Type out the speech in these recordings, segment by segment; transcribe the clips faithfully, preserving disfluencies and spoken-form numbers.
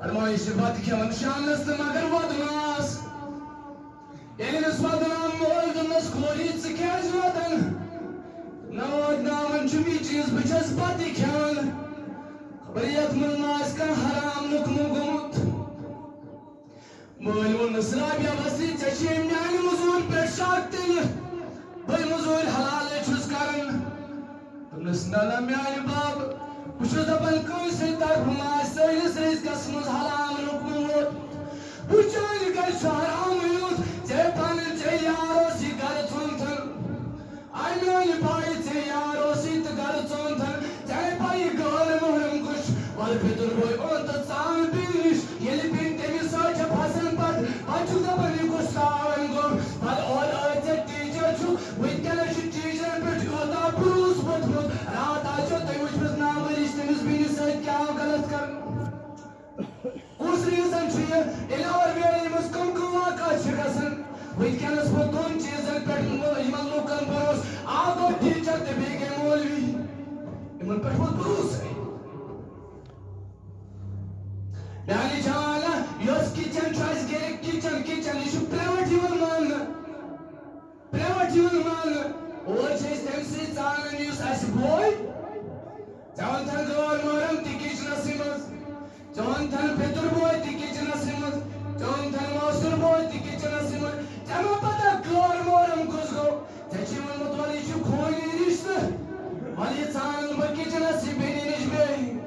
فرمٲیِش چھِ بَتہٕ کھٮ۪وان شامنَس تہٕ مگر وَدُن آس۔ ییٚلہِ أمِس وَدُن آو، مٲلۍ دوٚپنَس، "کورِ، ژٕ کیٛازِ وَدان؟ نہ واتناوان چھُم یہِ چیٖز، بہٕ چھَس بَتہٕ کھٮ۪وان۔ خبر یَتھ منٛز ما آسہِ کانٛہہ حرام لُکمہٕ گوٚمُت؟" مٲلۍ ووٚننَس، "رابعہ بصری، ژےٚ چھے میٛانہِ مٔزوٗرۍ پٮ۪ٹھ شک تیٚلہِ۔ بٔے مٔزوٗرۍ حلالَے چھُس کران۔" دوٚپنَس، "نہ، نہ، میٛانہِ باب، بہٕ چھُس دَپان، کٲنٛسہِ ہٕنٛدِ طرفہٕ ما آسہِ سٲنِس رِزقَس منٛز حرام لُکمہٕ ووت۔ وٕچھ، چانہِ گَرِ چھُ حرامٕے یوت، ژےٚ پَنٕنۍ ژےٚ یار اوس یہِ گَرٕ ژھُنتھَن۔ آے میٛانہِ بایہِ، ژےٚ یار اوسُے تہٕ گَرٕ ژھُنتھَن، ژےٚ پَیہِ غٲر محرم کُس چھُ۔ وَلہٕ پِتُر بوے اوٚن تہٕ ژاو بیٚنہِ نِش، ییٚلہِ بیٚنہِ تٔمِس سۭتۍ چھےٚ پھَسان پَتہٕ، پَتہٕ چھُکھ دَپان، یہِ کُس تاوَن گوٚو؟" پَتہٕ اورٕ ٲدۍ ژےٚ ٹیٖچَر چھُکھ، وٕنکیٚنَس چھُ ٹیٖچرَن پٮ۪ٹھ یوٗتاہ بروسہٕ ووٚتھمُت، راتھ آز چھو تُہۍ وٕچھمٕژ ناوٲرِش تٔمِس بیٚنہِ سۭتۍ کیٛاہ آو غلط کرنہٕ۔ کُس ریٖزن چھُ یہِ؟ ییٚلہِ اورٕ ویرِ یِمَس کٕم کٕم واقعہٕ چھِ گژھان۔ وٕنکیٚنَس ووٚتھ دۄن چیٖزَن پٮ۪ٹھ یِمَن لوٗکَن بروسہٕ، اَکھ گوٚو ٹیٖچَر تہٕ بیٚیہِ گٔے مولوی۔ یِمَن پٮ۪ٹھ ووٚتھ بروسہٕ۔ میٛانہِ جوانہ، یۄس کِچن چھُ اَسہِ گَرِ، کِچن، کِچن، یہِ چھُ پرٛایویٹ یِوان ماننہٕ۔ پرٛایویٹ یِوان ماننہٕ۔ اور چھِ أسۍ تٔمۍ سٕے ژانان یُس اَسہِ بوے۔ ژےٚ وَنتھَن غٲر محرم تہِ کِچنَسٕے منٛز۔ ژےٚ وَنتھَن پِتُر بوے تہِ کِچنَسٕے منٛز۔ ژےٚ وَنتھَن ماستُر بوے تہِ کِچنَسٕے منٛز۔ ژےٚ ما پَتہ غٲر محرم کُس گوٚو؟ ژےٚ چھِ ووٚنمُت، وَلہٕ یہِ چھُ خوٗنی رِشتہٕ۔ وَلہٕ یہِ ژانَن بہٕ کِچنَس یہِ بیٚنہِ نِش بیٚیہِ۔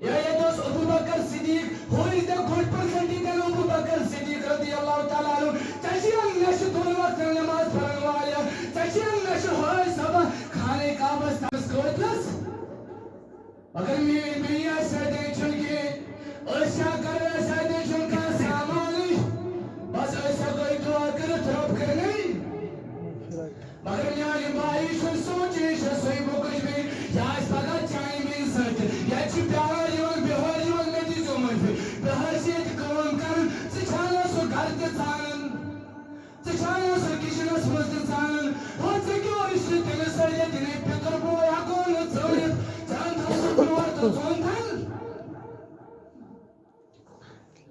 یا ییٚتہِ اوس ابو بکر صدیق، who is the good person than ابو بکر صدیق رضی اللہ تعالیٰ عنہ؟ ژےٚ چھِ یِم نشہٕ دۄن وقتن نماز پرن والٮ۪ن، ژےٚ چھِ یِم نشہٕ ہٲے صبح خانہ کعبس تس قٲدلس۔ مگر میٲنۍ بیٚنہِ آسہِ سیدے چھُنہٕ کِہیٖنۍ، أسۍ کیٛاہ کرو، اَسہِ سیدے چھُنہٕ کانٛہہ سامانٕے، بس أسۍ ہٮ۪کو یہِ دُعا کٔرِتھ، رۄب کٔرِنَے۔ مگر میانہِ بایہِ چھُنہٕ سونچنٕے چھےٚ سۄے مۄکٕج بیٚنہِ، یہِ آسہِ پگاہ چانہِ بیٚنہِ سۭتۍ۔ ییٚتہِ چھِ بِہٲرۍ یِوان، بِہٲرۍ یِوان، مےٚ دیٖزیو معٲفی۔ بِہٲرۍ چھِ ییٚتہِ کٲم کران، ژٕ چھَکھ نہ سُہ گرٕ تہِ ژانان، ژٕ چھَکھ نہ سُہ کِچنَس منٛز تہِ ژانان۔ ہو، ژےٚ کیٛاہ رِشتہٕ تٔمِس سۭتۍ، ییٚلہِ تٔمۍ پِتُر بوے ہٮ۪کو نہٕ ژٲنِتھ، ژٕ اَنتھَکھ سُہ بیور تہٕ ژوٗنتھَن۔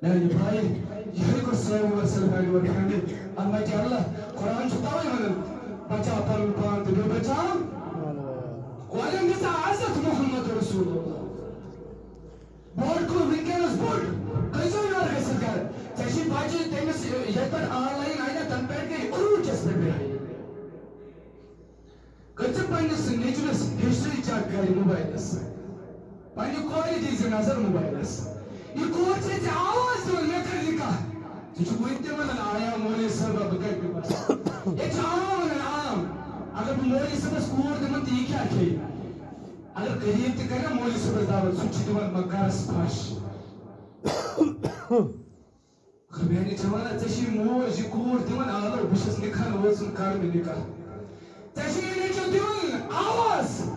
میانہِ بھاے، یِہوٚے گوٚو سٲنۍ وٲصِل میانہِ اور فیملی۔ اما کہِ اللہ، قرآن چھُ تَوَے وَنان، بچاو پَنُن پان تہٕ بیٚیہِ بچاو کورٮ۪ن دِژ عزت محمد رسول اللہ۔ بوٚڑ گوٚو وٕنکیٚنَس بوٚڑ، کٔرۍزیو یورٕ گٔژھِتھ گرٕ۔ ژےٚ چھِ بچہِ تٔمِس یَتھ پٮ۪ٹھ آن لایِن آیہِ نا، تَنہٕ پٮ۪ٹھ گٔے عروٗجَس پٮ۪ٹھ بیٚہنہِ۔ کٔرۍ ژٕ پننِس نیٚچوِس ہسٹری چیک گرِ موبایلس سۭتۍ۔ پننہِ کورِ دی زِ نظر موبایلس۔ یہِ کور چھے ژےٚ آواز دِوان، مےٚ کر نکاح؟ ژٕ چھُکھ وُنہِ تہِ ونان، "آیا مولوی صٲبا، بہٕ کتہِ نِمہٕ بس؟" ییٚتہِ چھِ عام ونان، عام۔ اگر بہٕ مولوی صٲبس کوٗر دِمن تہٕ یہِ کیٛاہ کھیٚیہِ؟ اگر غریب تہِ کرِ نا مولوی صٲبس دعوت، سُہ تہِ چھُ دِوان مگر گرس پھش۔ خبر میانہِ جوانا، ژےٚ چھے موج یہِ کوٗر دِوان آلو، بہٕ چھَس نِکاح وٲژٕم، کر مےٚ نِکاح۔ ژےٚ چھے یہِ نیٚچو دِوان آواز۔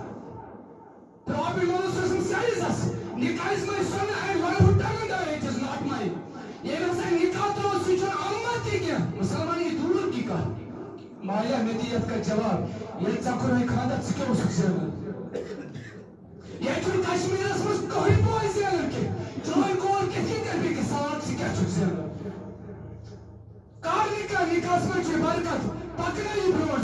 پرٛابلِم اوس سُہ سایزَس۔ نِکاحَس منٛز چھُ سۄ نہٕ اَمہِ وَرٲے ہُہ ٹَرَن دار، it is not mine۔ ییٚمۍ ہسا نِکاح ترٛوو، سُہ چھُنہٕ اَمُت تہِ کینٛہہ۔ مُسلمان، یہِ دوٗر کی کَتھ۔ مایا، مےٚ دِ یَتھ کَتھ جواب۔ ییٚلہِ ژےٚ کوٚرُے خانٛدر، ژٕ کیٛاہ اوسُکھ زینان؟ ییٚتہِ چھُنہٕ کشمیٖرس منٛز کٕہٕنۍ بوے زینان کینٛہہ۔ چٲنۍ کور کِتھ کٔنۍ کرِ بیٚکِس ساڑ، ژٕ کیٛاہ چھُکھ زینان؟ کر نِکاح، نِکاحس منٛز چھِ برکت، پکنٲیِو برٛونٛٹھ۔